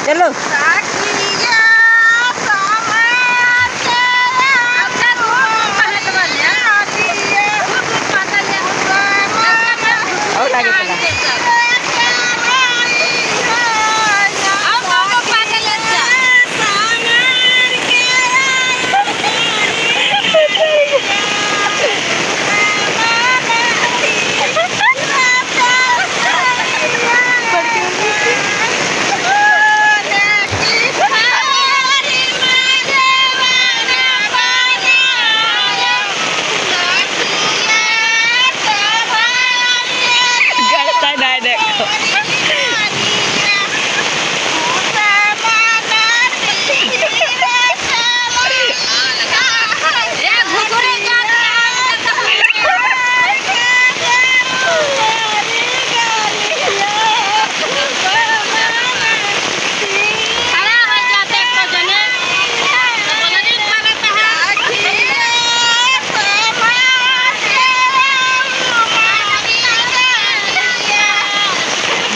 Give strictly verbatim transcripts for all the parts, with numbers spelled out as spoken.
चलो। और आगे चला। गड़ता ना देखो।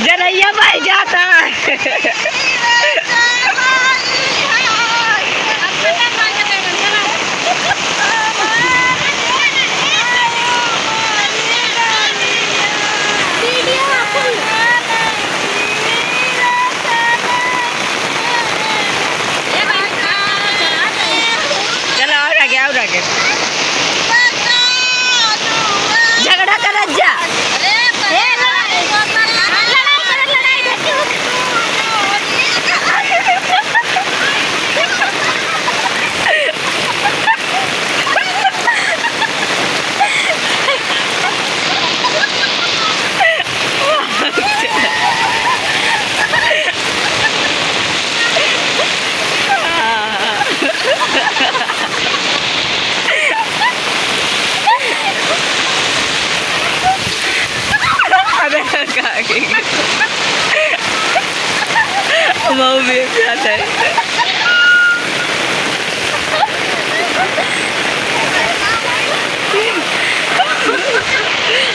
जरैया भाई जाता है। चलो, और आगे, और आगे। झगड़ा करत जा। ए, लड़ाई, लड़ाई करत, लड़ाई करत। अबे, का के? मऊ भी एक साथ है।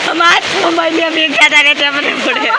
हमार, हमार में अभी एक साथ आ गए थे अपने बूढ़े।